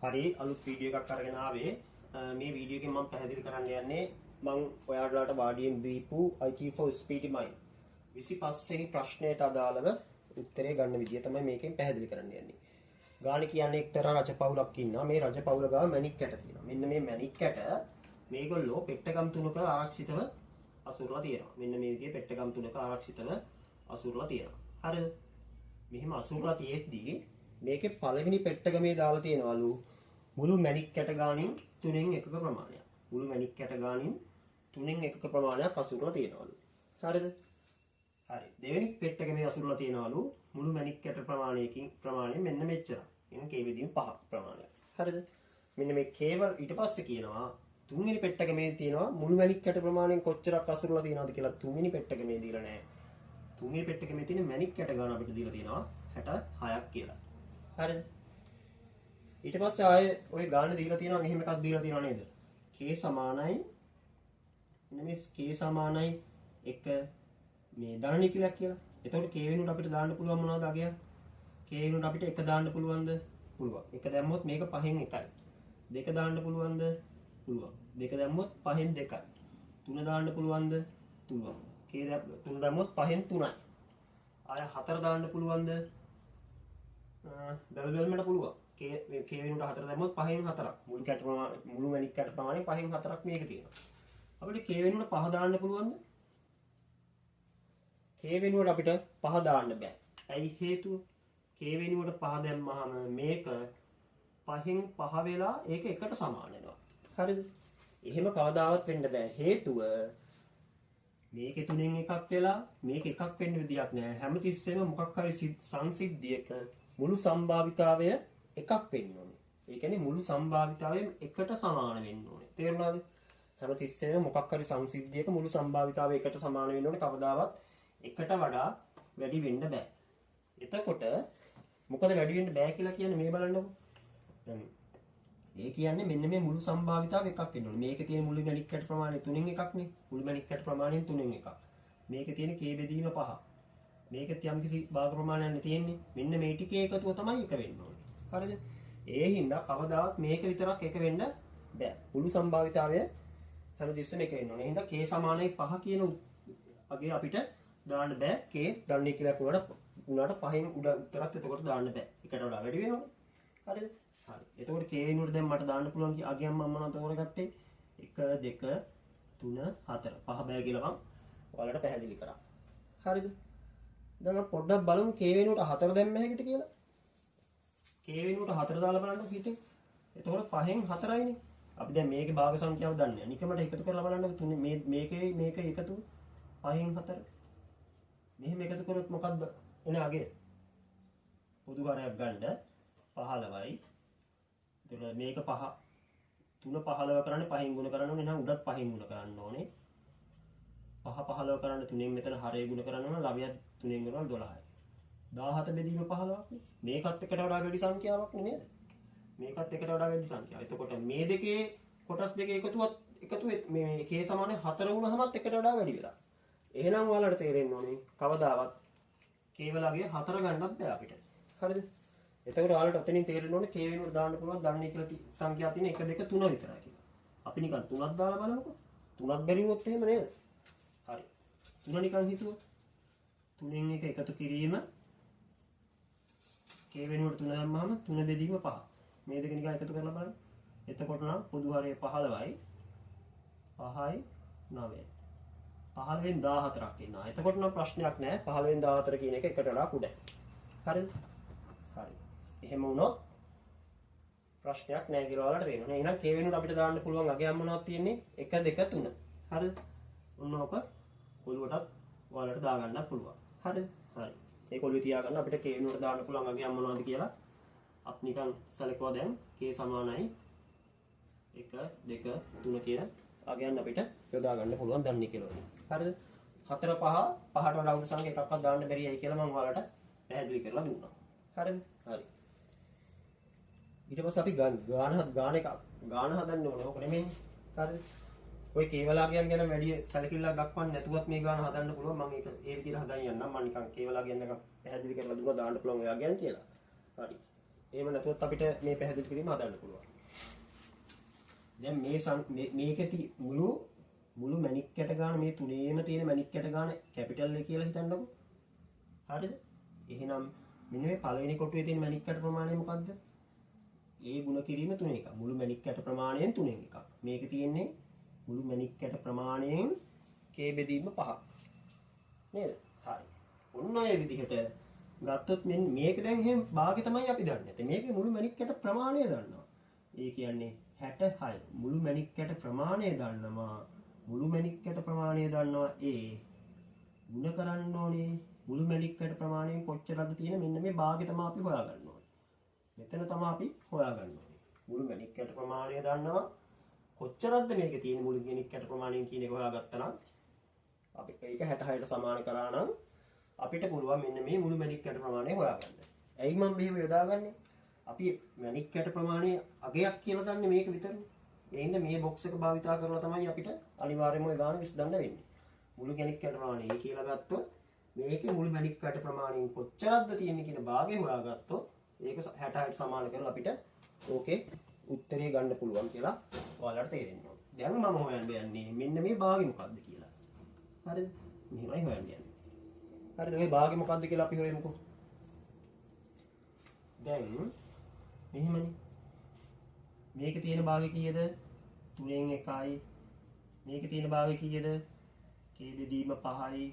හරි අලුත් වීඩියෝ එකක් අරගෙන ආවේ. මේ වීඩියෝ එකෙන් මම පැහැදිලි කරන්න යන්නේ මං ඔයාලට වාඩියෙන් දීපු IT4 Speedy Mind 25 වෙනි ප්‍රශ්නයට අදාළව උත්තරේ ගන්න විදිය තමයි මේකෙන් පැහැදිලි කරන්න යන්නේ. ගාන කියන්නේ එක්තරා රජ පවුලක් ඉන්නවා. මේ රජ පවුල ගාව මැණික් කැට තියෙනවා. මෙන්න මේ මැණික් කැට මේගොල්ලෝ පෙට්ටගම් තුනක ආරක්ෂිතව අසුරලා තියෙනවා. මෙන්න මේ විදිහේ පෙට්ටගම් තුනක ආරක්ෂිතව අසුරලා තියෙනවා. හරිද? මෙහෙම අසුරලා තියෙද්දි මේකේ පළවෙනි පෙට්ටගමේ දාලා තියෙනවලු මුළු මැණික් කැට ගානින් තුනෙන් එකක ප්‍රමාණයක්. මුළු මැණික් කැට ගානින් තුනෙන් එකක ප්‍රමාණයක් අසුරලා තියෙනවලු. හරිද? හරි. දෙවෙනි පෙට්ටගමේ අසුරලා තියෙනවලු මුළු මැණික් කැට ප්‍රමාණය මෙන්න මෙච්චර. එන කේ බෙදීම පහක් ප්‍රමාණයක්. හරිද? මෙන්න මේ කේවල් ඊට පස්සේ කියනවා තුන්වෙනි පෙට්ටගමේ තියෙනවා මුළු මැණික් කැට ප්‍රමාණයෙන් කොච්චරක් අසුරලා තියෙනවද කියලා තුන්වෙනි පෙට්ටගමේ දීලා නැහැ. තුන්වෙනි පෙට්ටගමේ තියෙන මැණික් කැට ගාන අපිට දීලා තියෙනවා 66ක් කියලා. හරිද? ඊට පස්සේ ආයේ ඔය ගාන දීලා තියෙනවා මෙහෙම එකක් දීලා තියෙනවා නේද? K සමානයි මෙන්න මේ K සමානයි 1 මේ ධන නිඛිලයක් කියලා. එතකොට K වෙනුවට අපිට දාන්න පුළුවන් මොනවද අගය? K වෙනුවට අපිට 1 දාන්න පුළුවන්ද? පුළුවන්. 1 දැම්මොත් මේක 5න් 1යි. 2 දාන්න පුළුවන්ද? පුළුවන්. 2 දැම්මොත් 5න් 2යි. 3 දාන්න පුළුවන්ද? පුළුවන්. K 3 දැම්මොත් 5න් 3යි. ආය 4 දාන්න පුළුවන්ද? බැලු බැලමට පුළුවන්. K මේ K වෙනුවට 4 දැම්මොත් 5න් 4ක්. මුළු කැට ප්‍රමාණය මුළු මැණික් කැට ප්‍රමාණය 5න් 4ක් මේක තියෙනවා. අපිට K වෙනුවට 5 දාන්න පුළුවන්ද? K වෙනුවට අපිට 5 දාන්න බෑ. ඇයි හේතුව? K වෙනුවට 5 දැම්මහම මේක 5න් 5 වෙලා ඒක එකට සමාන වෙනවා. හරිද? එහෙම කවදාවත් වෙන්න බෑ. හේතුව මේකේ තුනෙන් එකක් වෙලා මේක එකක් වෙන්න විදියක් නෑ. හැමතිස්සෙම මොකක් හරි සංසිද්ධියක මුළු සම්භාවිතාවය එකක් වෙන්න ඕනේ. ඒ කියන්නේ මුළු සම්භාවිතාවයම එකට සමාන වෙන්න ඕනේ. තේරුණාද? හැමතිස්සෙම මොකක් හරි සංසිද්ධියක මුළු සම්භාවිතාවය එකට සමාන වෙන්න ඕනේ. කවදාවත් එකට වඩා වැඩි වෙන්න බෑ. එතකොට මොකද වැඩි වෙන්න බෑ කියලා කියන්නේ මේ බලන්නකෝ. දැන් ඒ කියන්නේ මෙන්න මේ මුළු සම්භාවිතාව එකක් වෙන්න ඕනේ. මේකේ තියෙන මුළු මැණික් කැට ප්‍රමාණය තුනෙන් එකක් නේ. මුළු මැණික් කැට ප්‍රමාණයෙන් තුනෙන් එකක්. මේකේ තියෙන K බෙදීම 5. මේකෙත් යම්කිසි භාග ප්‍රමාණයක් නේ තියෙන්නේ. මෙන්න මේ ටිකේ එකතුව තමයි එක වෙන්න ඕනේ. හරිද? ඒ හින්දා කවදාවත් මේක විතරක් එක වෙන්න බෑ. මුළු සම්භාවිතාවය හැමතිස්සෙම එක වෙන්න ඕනේ. ඒ හින්දා K සමානයි 5 කියන අගය අපිට දාන්න බෑ. K දන්නේ කියලා වුණාට පහෙන් උඩ උත්තරත් එතකොට දාන්න බෑ. එකට වඩා වැඩි වෙනවනේ. හරිද? හරි. එතකොට K වෙනුවට දැන් මට දාන්න පුළුවන් අගයන් මම මොනවද තෝරගත්තේ? 1 2 3 4 5 බෑ කියලා මම ඔයාලට පැහැදිලි කරා. හරිද? දැන් අපි පොඩ්ඩක් බලමු K වෙනුවට 4 දැම්ම හැකිද කියලා. K වෙනුවට 4 දාලා බලන්න හිතේ. එතකොට 5න් 4යිනේ. අපි දැන් මේකේ භාග සංඛ්‍යාව දන්නේ නැහැ. නිකමට එකතු කරලා බලන්නකො තුනේ මේ මේකේ මේක එකතු 5න් 4. මෙහෙම එකතු කරොත් මොකද්ද එන අගය? පොදු හරයක් ගන්න 15යි. එතකොට මේක 5 3 15 කරන්න 5න් ගුණ කරන්න ඕනේ. එහෙනම් උඩත් 5න් ගුණ කරන්න ඕනේ. 5 15 කරන්න 3න් මෙතන හරය ගුණ කරන්න ඕන. ලවයත් 3න් ගුණ කරනවා 12යි. 17 බෙදීම 15ක් නේ. මේකත් එකට වඩා වැඩි සංඛ්‍යාවක් නේ නේද? මේකත් එකට වඩා වැඩි සංඛ්‍යාවක්. එතකොට මේ දෙකේ කොටස් දෙක එකතු මේ මේ K සමානයි 4 වුණාමත් එකට වඩා වැඩි වෙලා. එහෙනම් ඔයාලට තේරෙන්න ඕනේ කවදාවත් K වලගේ 4 ගන්නත් බෑ අපිට. හරිද? එතකොට ඔයාලට ඔතනින් තේරෙන්න ඕනේ K වෙනුවට දාන්න පුළුවන් දන්නේ කියලා සංඛ්‍යා තියෙන 1 2 3 විතරයි කියලා. අපි නිකන් 3ක් දාලා බලමුකෝ. 3ක් බැරි වුණොත් එහෙම නේද? හරි. 3 නිකන් හිතුවොත් 3න් 1 එකතු කිරීම K වෙනුවට 3 දැම්මහම 3 බෙදීම 5. මේ දෙක නිකන් එකතු කරලා බලන්න. එතකොට නම් පොදු හරය 15යි 5යි 9යි. 15න් 14ක් එනවා. එතකොට නම් ප්‍රශ්නයක් නෑ. 15න් 14 කියන එක එකට වඩා කුඩයි. හරිද? හරි. එහෙම වුණොත් ප්‍රශ්නයක් නෑ කියලා ඔයාලට තේරෙනවා. එහෙනම් K වෙනුවට අපිට දාන්න පුළුවන් අගයන් මොනවද තියෙන්නේ? 1 2 3. හරිද? ඔන්න ඔක ඔළුවටත් ඔයාලට දාගන්නත් පුළුවන්. හරිද? හරි. ඒක ඔළුවේ තියාගන්න අපිට K වෙනුවට දාන්න පුළුවන් අගයන් මොනවද කියලා අපි නිකන් සැලකුවා. දැන් K සමානයි 1 2 3 කියන අගයන් අපිට යොදා ගන්න පුළුවන් දන්නේ කියලා. හරිද? 4 5 5ට වඩා උඩ සංඛ්‍යා එකක්වත් දාන්න බැරි ඇයි කියලා මම ඔයාලට පැහැදිලි කරලා දුන්නා. හරිද? හරි. ඊට පස්සේ අපි ගාන එකක් ගාන හදන්න ඕන. ඕක නෙමෙයිනේ. හරිද? ඔය කේවලාගයන් ගැන වැඩි සැලකිල්ලක් දක්වන්න නැතුවත් මේ ගාන හදන්න පුළුවන්. මම ඒක ඒ විදිහට හදන් යන්නම්. මම නිකන් කේවලාගයන් එක පැහැදිලි කරලා දුන්නා දාන්න පුළුවන් ඔය අගයන් කියලා. හරි. එහෙම නැතුවත් අපිට මේ පැහැදිලි කිරීම හදන්න පුළුවන්. දැන් මේ මේකේ මුළු මුළු මැණික් කැට ගාන මේ තුනේම තියෙන මැණික් කැට ගාන කැපිටල් A කියලා හිතන්නකෝ. හරිද? එහෙනම් මෙන්න මේ පළවෙනි කොටුවේ තියෙන මැණික් කැට ප්‍රමාණය මොකද්ද? A ගුණ කිරීම 3 එකක්. මුළු මැණික් කැට ප්‍රමාණයෙන් 3න් එකක්. මේකේ තියෙන්නේ මුළු මැණික් කැට ප්‍රමාණයෙන් K බෙදීම 5ක්. නේද? හරි. ඔන්න ඔය විදිහට ගත්තොත් මෙන්න මේක දැන් එහෙම භාගය තමයි අපි දන්නේ. නැත්නම් මේකේ මුළු මැණික් කැට ප්‍රමාණය දන්නවා. ඒ කියන්නේ 66 මුළු මැණික් කැට ප්‍රමාණය දන්නවා. මුළු මැණික් කැට ප්‍රමාණය දන්නවා A ගුණ කරන්න ඕනේ මුළු මැණික් කැට ප්‍රමාණයෙන් කොච්චරද තියෙන මෙන්න මේ භාගය තමයි අපි හොයාගන්න ඕනේ. මෙතන තමයි අපි හොයාගන්න ඕනේ. මුළු මැණික් කැට ප්‍රමාණය දන්නවා කොච්චරද මේකේ තියෙන මුළු මැණික් කැට ප්‍රමාණයෙන් කියන එක හොයාගත්තා නම් අපි ඒක 66ට සමාන කරා නම් අපිට පුළුවන් මෙන්න මේ මුළු මැණික් කැට ප්‍රමාණය හොයාගන්න. ඇයි මම මෙහෙම යොදාගන්නේ? අපි මැණික් කැට ප්‍රමාණය අගයක් කියලා දන්නේ මේක විතරනේ. ඒ හින්දා මේ බොක්ස් එක භාවිතා කරලා තමයි අපිට අනිවාර්යයෙන්ම ඔය ගාන විසඳන්න වෙන්නේ. මුළු මැණික් කැට ප්‍රමාණය A කියලා ගත්තොත් මේකේ මුළු මැණික් කැට ප්‍රමාණයෙන් කොච්චරක්ද තියෙන්නේ කියන භාගය හොයාගත්තොත් ඒක 66ට සමාන කරලා අපිට ඕකේ උත්තරේ ගන්න පුළුවන් කියලා ඔයාලට තේරෙන්න ඕනේ. දැන් මම හොයන්න යන්නේ මෙන්න මේ භාගය මොකද්ද කියලා. හරිද? මෙහෙමයි හොයන්න යන්නේ. හරිද? ඔය භාගය මොකද්ද කියලා අපි හොයමුකෝ. දැන් මෙහෙමනේ. මේකේ තියෙන භාගය කීයද? 3න් 1යි. මේකේ තියෙන භාගය කීයද? K බෙදීම 5යි.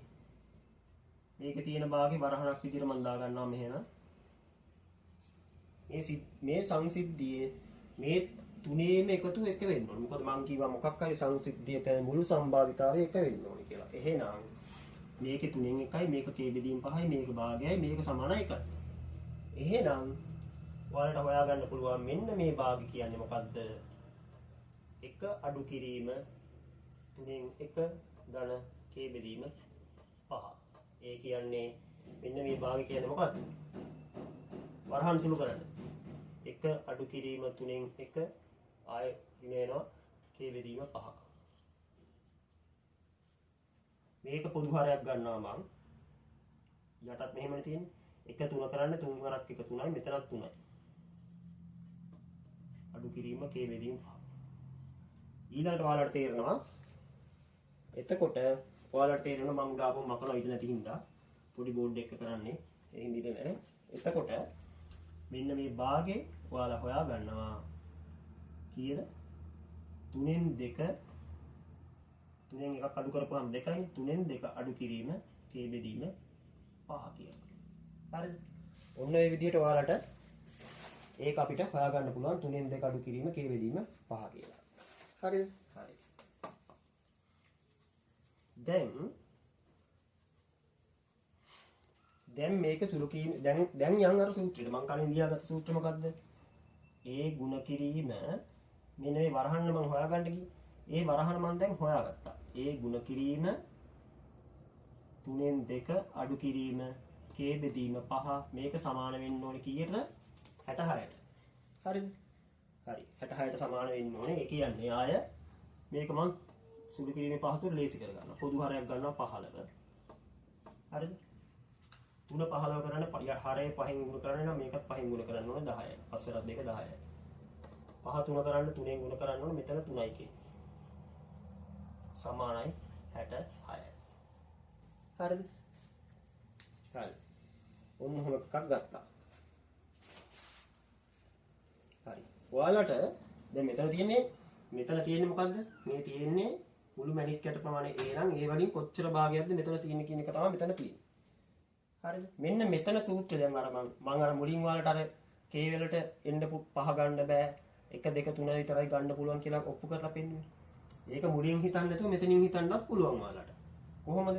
මේකේ තියෙන භාගය වරහණක් විදිහට මම දා ගන්නවා මෙහෙම. මේ සංසිද්ධියේ මේ තුනේම එකතු එක වෙන්න ඕනේ. මොකද මං කිව්වා මොකක් හරි සංසිද්ධියක මුළු සම්භාවිතාවය එක වෙන්න ඕනේ කියලා. එහෙනම් මේකේ 3න් 1යි, මේක K බෙදීම 5යි, මේක භාගයයි, මේක සමාන 1යි. එහෙනම් ඔයාලට හොයාගන්න පුළුවන් මෙන්න මේ භාගය කියන්නේ මොකද්ද? 1 අඩු කිරීම 3න් 1 ධන K බෙදීම 5. ඒ කියන්නේ මෙන්න මේ භාගය කියන්නේ මොකද්ද? වරහන් සුළු කරන්න. 1 අඩු කිරීම 3න් 1 ආය ඍණ වෙනවා K බෙදීම 5. මේක පොදු හරයක් ගන්නවා මං. යටත් මෙහෙමනේ තියෙන්නේ. 1 3 කරන්න 3 වරක් 1 3යි, මෙතනත් 3යි. අඩු කිරීම K බෙදීම 5. ඊළඟට ඔයාලට තේරෙනවා එතකොට ඔයාලට තේරෙනවා මං උඩ ආපහු මකලා ඉඳ නැති හින්දා පොඩි බෝඩ් එක කරන්නේ ඒ හින්දා ඉඳ නෑ. එතකොට මෙන්න මේ භාගේ ඔයාලා හොයා ගන්නවා කීයද? 3න් 2 3න් 1 අඩු කරපුවාම 2යි 3න් 2 අඩු කිරීම K බෙදීම 5 කියලා. හරිද? ඔන්න ඔය විදිහට ඔයාලට ඒක අපිට හොයාගන්න පුළුවන් 3න් 2 අඩු කිරීම K බෙදීම 5 කියලා. හරිද? හරි. දැන් මේක සුළු කිරීම දැන් යන් අර සූත්‍රෙට මං කලින් ලියාගත්ත සූත්‍රය මොකද්ද? A ගුණ කිරීම මෙන්න මේ වරහන්න මං හොයාගන්න ගියේ. ඒ වරහන මං දැන් හොයාගත්තා. A ගුණ කිරීම 3න් 2 අඩු කිරීම K බෙදීම 5 මේක සමාන වෙන්න ඕනේ කීයටද? 66ට. හරිද? හරි. 66ට සමාන වෙන්න ඕනේ. ඒ කියන්නේ ආය මේක මං සුළු කිරීමේ පහසුවට ලේසි කරගන්නවා. පොදු හරයක් ගන්නවා 15. හරිද? 3 15 කරන්න හරය 5න් ගුණ කරන්න නම් මේකත් 5න් ගුණ කරන්න ඕනේ 10යි. 5 වරක් 2 10යි. 5 3 කරන්න 3න් ගුණ කරන්න ඕනේ මෙතන 3යි කේ. සමානයි 66යි. හරිද? හරි. ඔන්න ඔහොම එකක් ගත්තා. හරි. ඔයාලට දැන් මෙතන තියෙන්නේ මොකද්ද? මේ තියෙන්නේ මුළු මැණික් කැට ප්‍රමාණය A නම් ඒ වලින් කොච්චර භාගයක්ද මෙතන තියෙන්නේ කියන එක තමයි මෙතන තියෙන්නේ. හරිද? මෙන්න මෙතන සූත්‍රය දැන් අර මං අර මුලින් ඔයාලට අර K වලට එන්න 5 ගන්න බෑ 1 2 3 විතරයි ගන්න පුළුවන් කියලා ඔප්පු කරලා පෙන්නුවේ. ඒක මුලින් හිතන්න නැතුව මෙතනින් හිතන්නත් පුළුවන් ඔයාලට. කොහොමද?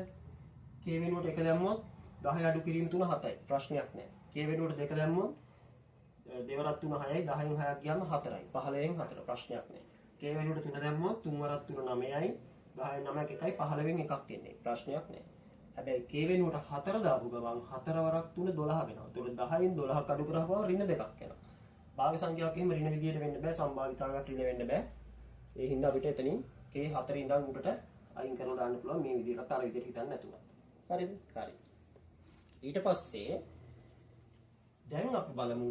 K වෙනුවට 1 දැම්මොත් 10 අඩු කිරීම 3 7යි. ප්‍රශ්නයක් නෑ. K වෙනුවට 2 දැම්මොත් දෙවරක් 3 6යි 10න් 6ක් ගියාම 4යි. 15න් 4 ප්‍රශ්නයක් නෑ. K වෙනුවට 3 දැම්මොත් 3 වරක් 3 9යි 10න් 9ක් 1යි 15න් 1ක් එන්නේ. ප්‍රශ්නයක් නෑ. හැබැයි K වෙනුවට 4 දාපු ගමන් 4 වරක් 3 12 වෙනවා. එතකොට 10න් 12ක් අඩු කරාම ඍණ 2ක් එනවා. භාග සංඛ්‍යාවක් එහෙම ඍණ විදියට වෙන්න බෑ. සම්භාවිතාවයක් ඍණ වෙන්න බෑ. ඒ හින්දා අපිට එතනින් K 4 ඉඳන් උඩට අයින් කරලා දාන්න පුළුවන් මේ විදියටත් අර විදියට හිතන්න නැතුව. හරිද? හරි. ඊට පස්සේ දැන් අපි බලමු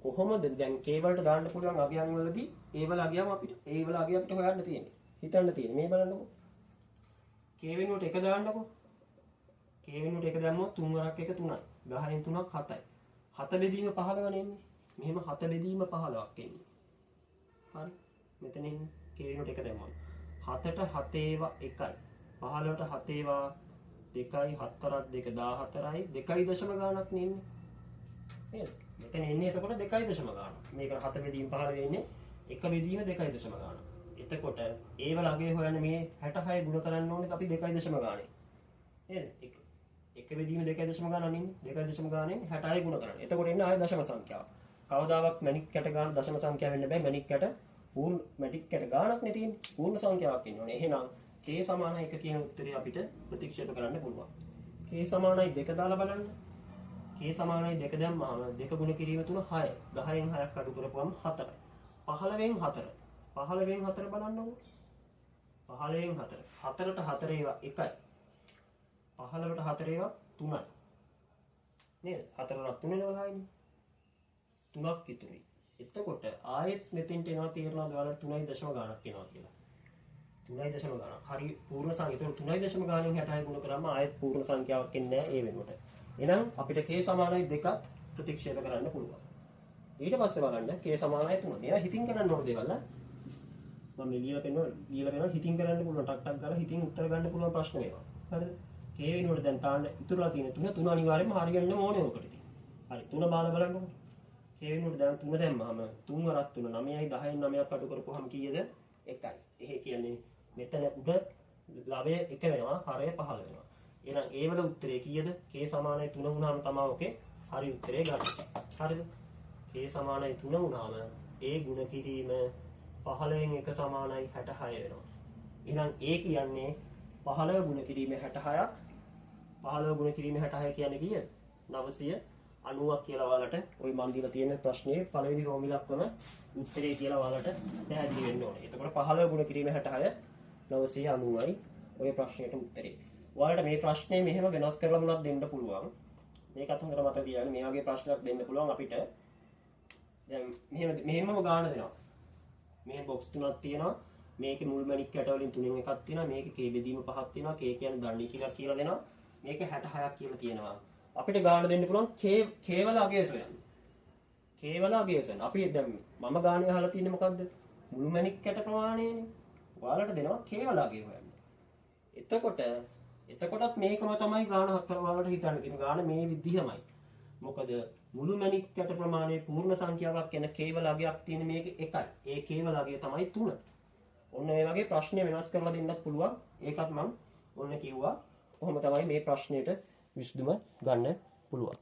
කොහොමද දැන් k වලට දාන්න පුළුවන් අගයන් වලදී ඒ වල අගයම අපිට ඒ වල අගය අපිට හොයන්න තියෙන්නේ. හිතන්න තියෙන්නේ. මේ බලන්නකෝ. K වෙනුවට 1 දාන්නකෝ. K වෙනුවට 1 දැම්මොත් 3 වරක් 1 3යි. 10න් 3ක් 7යි. 7 බෙදීම 15 නේ එන්නේ. මෙහෙම 7 බෙදීම 15ක් එන්නේ. හරි. මෙතන එන්නේ k වෙනුවට 1 දැම්මම. 7ට 7 ඒවා 1යි. 15ට 7 ඒවා 2යි 4ක් 2 14යි 2 දශම ගාණක් නේ එන්නේ. නේද? මෙතන එන්නේ එතකොට 2 දශම ගාණක්. මේක 7 බෙදීම 15 එන්නේ 1 බෙදීම 2 දශම ගාණක්. එතකොට ඒ වල අගය හොයන්න මේ 66 ගුණ කරන්න ඕනේ අපි 2 දශම ගාණේ. නේද? 1 බෙදීම 2 දශම ගාණක් ඉන්නේ. 2 දශම ගාණෙන් 66 ගුණ කරන්න. එතකොට එන්නේ ආය දශම සංඛ්‍යාව. කවදාවත් මැණික් කැට ගාන දශම සංඛ්‍යාව වෙන්න බෑ. මැණික් කැට පූර්ණ මැණික් කැට ගාණක් නේ තියෙන්නේ. පූර්ණ සංඛ්‍යාවක් ඉන්න ඕනේ. එහෙනම් k සමාන 1 කියන උත්තරය අපිට ප්‍රතික්ෂේප කරන්න පුළුවන්. K සමානයි 2 දාලා බලන්න. K සමානයි 2 දැම්මහම 2 ගුණ කිරීම 3 6. 10න් 6ක් අඩු කරපුවම 4යි. 15න් 4. 15න් 4 බලන්නකෝ. 15න් 4. 4ට 4 ඒවා 1යි. 15ට 4 ඒවා 3යි. නේද? 4ට 3 12යිනේ. 3ක් ඉතුරුයි. එතකොට ආයෙත් මෙතෙන්ට එනවා තේරෙනවද ඔයාලට 3 දශම ගාණක් එනවා කියලා. 3 දශම ගාණක්. හරි පූර්ණ සංඛ්‍යාව. ඒතකොට 3 දශම ගාණෙන් 66 ගුණ කරාම ආයෙත් පූර්ණ සංඛ්‍යාවක් එන්නේ නැහැ ඒ වෙනුවට. එහෙනම් අපිට k සමානයි 2ත් ප්‍රතික්ෂේප කරන්න පුළුවන්. ඊට පස්සේ බලන්න k සමානයි 3. මේවා හිතින් කරන්න ඕන දේවල් ඈ. මම මේ ලියලා පෙන්නුවා ලියලා පෙන්නුවා හිතින් කරන්න පුළුවන් ටක් ටක් ගාලා හිතින් උත්තර ගන්න පුළුවන් ප්‍රශ්න මේවා. හරිද? K වෙනුවට දැන් තාන්න ඉතුරුලා තියෙන 3 3 අනිවාර්යයෙන්ම හරියන්න ඕනේ ඔකට ඉතින්. හරි 3 බාලා බලන්නකෝ. K වෙනුවට දැන් 3 දැම්මහම 3 වරක් 3 9යි 10න් 9ක් අඩු කරපුවහම කීයද? 1යි. එහෙ කියන්නේ මෙතන උඩ ලවය 1 වෙනවා හරය 15 වෙනවා. එහෙනම් ඒ වල උත්තරේ කීයද? K සමානයි 3 වුණාම තමයි ඔකේ හරි උත්තරේ ගන්න. හරිද? K සමානයි 3 වුණාම ඒ ගුණ කිරීම 15න් 1 සමානයි 66 වෙනවා. එහෙනම් ඒ කියන්නේ 15 ගුණ කිරීම 66ක් 15 ගුණ කිරීම 66 කියන්නේ කීයද? 990ක් කියලා ඔයාලට ඔය මන් දීලා තියෙන ප්‍රශ්නේ පළවෙනි රෝම ඉලක්කම උත්තරේ කියලා ඔයාලට පැහැදිලි වෙන්න ඕනේ. එතකොට 15 ගුණ කිරීම 66 990යි ඔය ප්‍රශ්නෙට උත්තරේ. ඔයාලට මේ ප්‍රශ්නේ මෙහෙම වෙනස් කරලා මුලක් දෙන්න පුළුවන්. මේකත් හොඳට මතක තියාගන්න. මේ වගේ ප්‍රශ්නයක් දෙන්න පුළුවන් අපිට. දැන් මෙහෙම මෙහෙමම ගාන දෙනවා. මේ බොක්ස් තුනක් තියෙනවා. මේකේ මුල් මැණික් කැට වලින් තුනෙන් එකක් තියෙනවා. මේකේ k බෙදීම පහක් තියෙනවා. k කියන්නේ දණ්ඩි කියලා කියලා දෙනවා. මේක 66ක් කියලා තියෙනවා. අපිට ගාන දෙන්න පුළුවන් k කේවල අගය සොයන්න. කේවල අගය සොයන්න. අපි දැන් මම ගානේ අහලා තියෙන්නේ මොකද්ද? මුළු මැණික් කැට ප්‍රමාණයනේ. ඔයාලට දෙනවා කේවල අගය හොයන්න. එතකොටත් මේකම තමයි ගාන හතර ඔයාලට හිතන්න තියෙන ගාන මේ විදිහමයි. මොකද මුළු මැණික් කැට ප්‍රමාණයේ පූර්ණ සංඛ්‍යාවක් කියන කේවල අගයක් තියෙන මේක එකයි. ඒ කේවල අගය තමයි 3. ඔන්න ඒ වගේ ප්‍රශ්නේ වෙනස් කරලා දෙන්නත් පුළුවන්. ඒකත් මම ඔන්න කිව්වා. කොහොම තමයි මේ ප්‍රශ්නෙට විසඳුම ගන්න පුළුවන්.